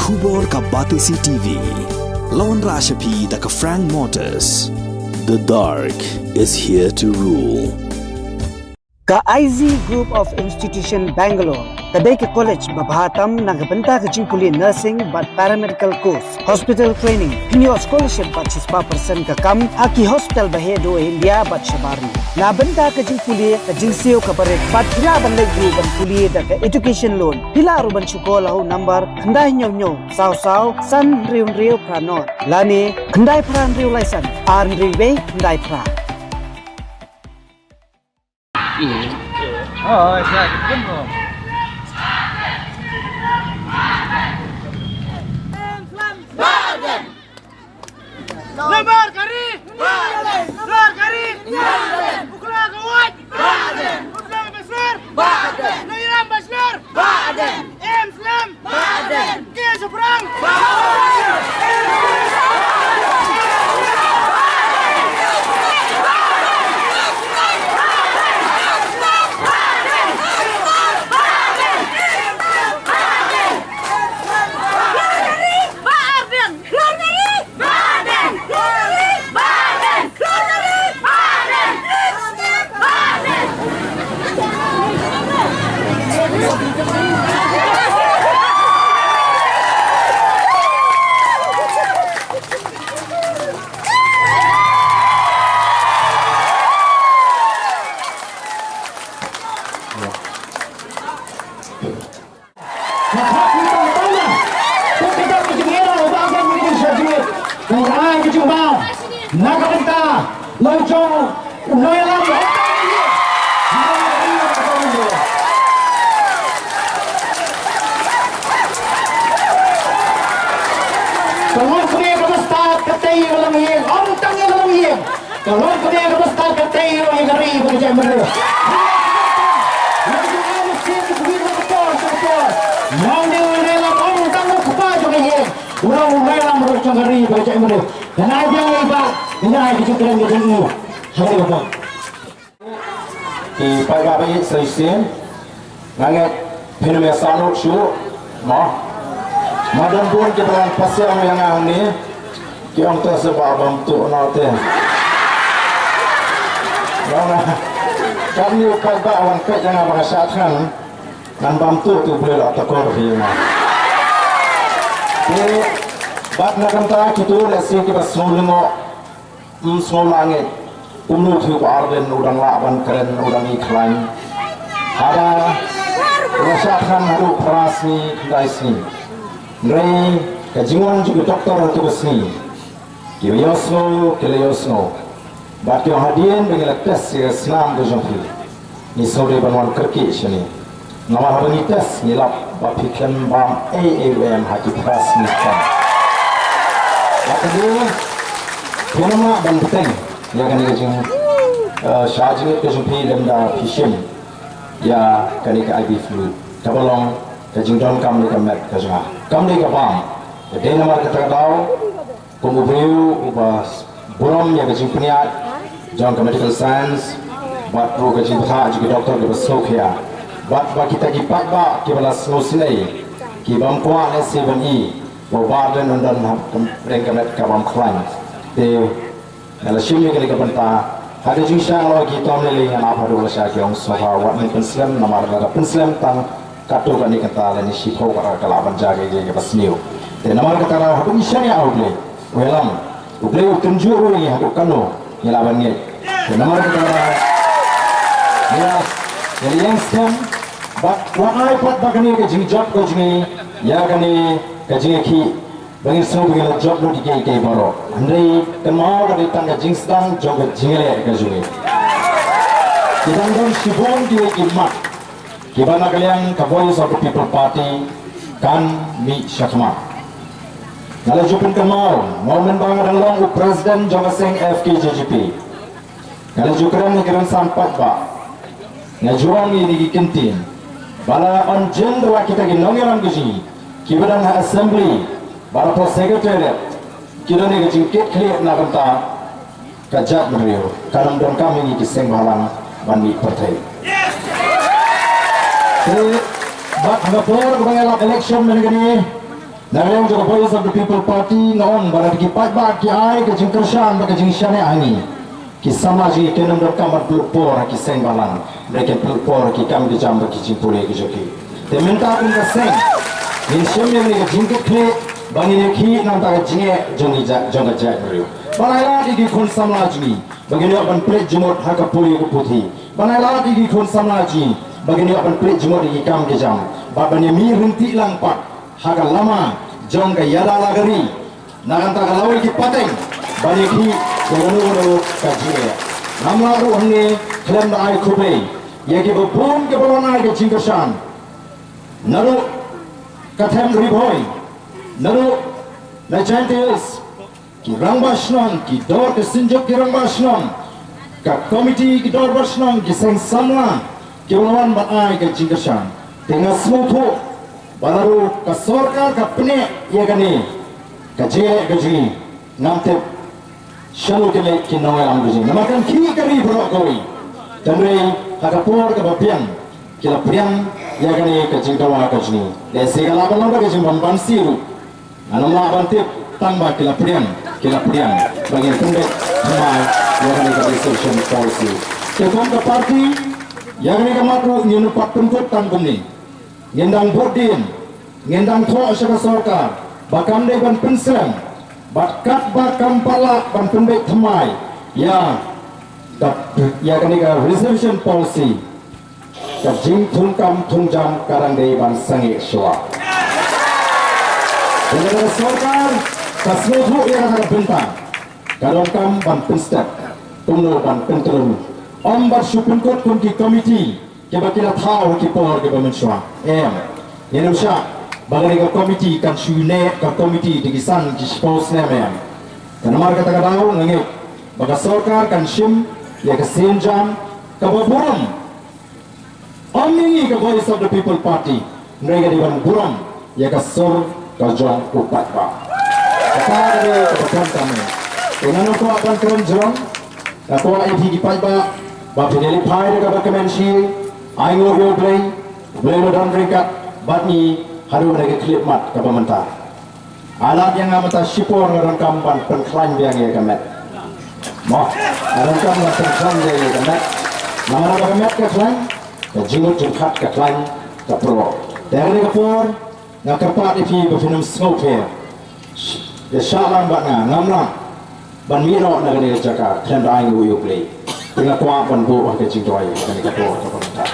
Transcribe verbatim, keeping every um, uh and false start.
Khubor ka Batesi T V. La wanrah sha phi da ka Frank Motors. The dark is here to rule. Ka I Z Group of Institution Bangalore ka dei ka college ba bha tam na ka bynta ka jingpule nursing bad paramedical course, hospital training, pynïoh scholarship bad shispah percent ka kam ha ki hospital ba heh duh ha India bad shabar ri. Na bynta ka jingpule ka jingsiew ka barit bad phi lah ban leit ruh ban pule da ka education loan. Phi lah ruh ban shu call ha u number khyndai hynñiew hynñiew saw saw san hynriew hynriew phra nod lane khyndai phra hynriew lai san ar hynriew wei khyndai phra. Lamar ka ri! Lamar ka ri! Ukla ka wait! Ukla ka basur! Nairam basur! Em Slem! Baden! Ke seberang! Baden! Ka khap ngi tang tang na. Ka kjap ka jingïarap uba ong ka jingïarap sha jingïarap. Ka ai ka jingbam na ka bynta la u jong u nongïalam. Ka long kmie kaba stad ka tei ïa ka longïing, ym tang ïa ka longïing. Ka long kmie kaba stad ka tei ïa ka ri bad ka jaitbynriew. Nang dei u nongïalam ym tang u kpa jong ka ïing, u long u nongïalam ruh jong ka ri bad ka jaitbynriew. Kane biang ïa i Bah, kane ka jingkren ka jong i. Ha kane ka por. Ki paidbah ba ïeit sa shisien. Nga ngeit phin ym ïa sah lut shuh, mo. Ma don bun kiba la pasiang ïa nga hangne, ki ong to sa ba bam tuh noh te. Nga nga, kam ïa ka ba wan peit ïa nga ba nga shah thngan, ngan bam tuh te U Blei la takor ïa nga. Te bad na ka bynta kito lehse kiba sngew lyngngoh, ym sngew lah ngeit kumno u Bah Ardent u dang lah ban kren, u dang ïakhlaiñ. Haba u la shah thngan haduh phra sngi khyndai sngi. Hynrei ka jingwan jong ki doktor ha tu ka sngi, ki ïohsngew, ki la ïohsngew. Bad ki ong hadien ba ngi la test ïa ka snam ka jong phi, ngi sngewdei ban wan kyrkieh shane. Namar haba ngi test ngi lap ba phi khlem bam ei ei ruh em ha ki phra sngi kane. Bad ka dei phi nym lah ban bteng ïa kane ka jing, eh, shah jingit ka jong phi lymda phi shim ïa kane ka I V fluid kaba long ka jingdonkam ïa ka met ka jong nga. Kam dei ka bam, ka dei namar kata ka daw. Kum u briew uba burom ïa ka jingpynïaid jong ka medical science bad ruh ka jingbthah jong ki doktor kiba sngewkhia bad ba kita ki paidbah kiba la sngewsynei ki bym kwah lehse ban i ba u Bah Ardent un don ha ka, ring ka met ka bym khlaiñ. Te nga la shim ïa kane ka bynta ha ka jingshah lok ki tom lei lei ngan ap haduh la shah ki ong sngewbha wat nym pynslem namar lada pynslem tang katto katne kynta lane shiphew kynta ka lah ban jia kaei kaei kaba sniew. Te namar kata ka daw haduh ngi shaniah ha U Blei, u ïalam, U Blei u tynjuh ruh ïa ngi haduh katno ngi lah ban ngeit. Te namar kata ka daw ïa, ïa la ïeng skhem bad wat ai pat ba kane ka jingjop ka jong ngi ïa kane ka jingïakhih ba ngin sngew ba ngi la jop lut ïa kiei kiei baroh. Hynrei kynmaw ka dei tang ka jingsdang jong ka jingïaleh ka jong ngi. Ki dang don shibun kiwei ki mat kiba na ka liang ka Voice of the People Party kan mih shakhmat. Nga la ju pynkynmaw, nga u mynba nga dang long u president jong ka seng F K J G P, nga la ju kren ïa ki rynsan paidbah. Nga ju ong ïa kine ki kyntien ba la ym jin da la kita ki nongïalam ka jong ngi kiba don ha assembly bad hapoh secretariat ki don ïa ka jingkitkhlieh na ka bynta ka jaitbynriew, kan ym donkam ïa ngi ki seng bhalang ban mih pyrthei. Te bad ha ka por kaba ngi lap election mynne ka dei, Na liang jong ka Voice of the People Party nga ong ba lada ki paidbah ki ai ka jingkyrshan bad ka jingshaniah ha ngi, ki samla jong ngi kin ym donkam ban pynlut por ha ki seng bhalang, hynrei kin pynlut por ha ki kam ki jam bad ki jingpule ki jong ki. Te mynta kum ka seng ngin shim ïa kane ka jingkitkhlieh ba ngin ïakhih na ka bynta ka jingeh jong ki ja-, jong ka jaitbynriew. Ban ailad ïa ki khun samla jong ngi ba kin ïoh ban plie jingmut ha ka pule ka puthi. Ban ailad ïa ki khun samla jong ngi ba kin ïoh ban plie jingmut ïa ki kam ki jam bad ban ïamih ryntih lang pat ha ka lama jong ka ïada la ka ri. Na ka bynta ka lawei ki pateng ban ïakhih ïa kano kano ka jingeh. Ngam lah ruh hangne khlem da ai khublei ïa ki babun kiba wan ai ka jingkyrshan. Naduh ka them Ri Bhoi, naduh na Jaintia Hills, ki rangbah shnong, ki dor ka synjuk ki rangbah shnong, ka komiti ki dorbar shnong, ki seng samla kiba la wan ban ai ka jingkyrshan. Te nga sngewthuh ba lada ka sorkar ka pyneh ïa kane ka jingeh ka jong ngi, ngam tip shano kin leit ki nongïalam ka jong ngi. Namar kan khih ka ri baroh kawei. Hynrei ha ka por kaba biang ki la pdiang ïa kane ka jingdawa ka jong ngi. Lehse ka lah ban long ka jingpynban sih ruh. Ngan ym lah ban tip tang ba ki la pdiang, ki la pdiang ba ngin pynbeit thymmai ïa kane ka reservation policy. Te kum ka party, ïa kane ka mat ruh ngin ym pat pynkut tang kumne. Ngin dang bud dien, ngin dang thoh sha ka sorkar ba kam dei ban pynslem bad katba kam pat lah ban pynbeit thymmai ïa ka, ïa kane ka reservation policy, ka jingthungkam thungjam ka dang dei ban sangeh shuwa. Te ka sorkar ka sngewthuh ïa kata ka bynta, ka donkam ban pynstep kumno ban pyntreikam, ym ban shu pynkut kum ki komiti kiba ki la thaw ha ki por kiba mynshuwa. Em, ngin ym shah ba kane ka komiti kan shu neh ka komiti da ki san ki shiphew snem, em. Te namar kata ka daw nga ngeit ba ka sorkar kan shim ïa ka sienjam kaba burom. Ym ïa ngi ka Voice of the People Party, hynrei ka dei ban burom ïa ka sur ka jong u paidbah. Kata ka dei kaba kongsan. Te nga kwah ban kren jrong, nga kwah ïa phi ki paidbah ba phin ïaleh phai da kaba kmen shi, ai nguh ïa U Blei, U Blei un don ryngkat bad ngi haduh kane ka khyllipmat kaba mynta. Ailad ïa nga mynta shipor nga donkam ban pynkhlaiñ biang ïa ka met. Mo, nga donkam ban pynkhlaiñ biang ïa ka met. Namar ba ka met ka khlaiñ, ka jingmut jingpyrkhat ka khlaiñ, ka pyrshah. Te ha kane ka por nga kyrpad ïa phi ba phin ym sngewpher. Ïa shah lang bad nga, ngam lah ban mih noh na kane ka jaka khlem da ai nguh ïa U Blei. Te nga kwah ban buh ha ka jingduwai ha kane ka por kaba mynta.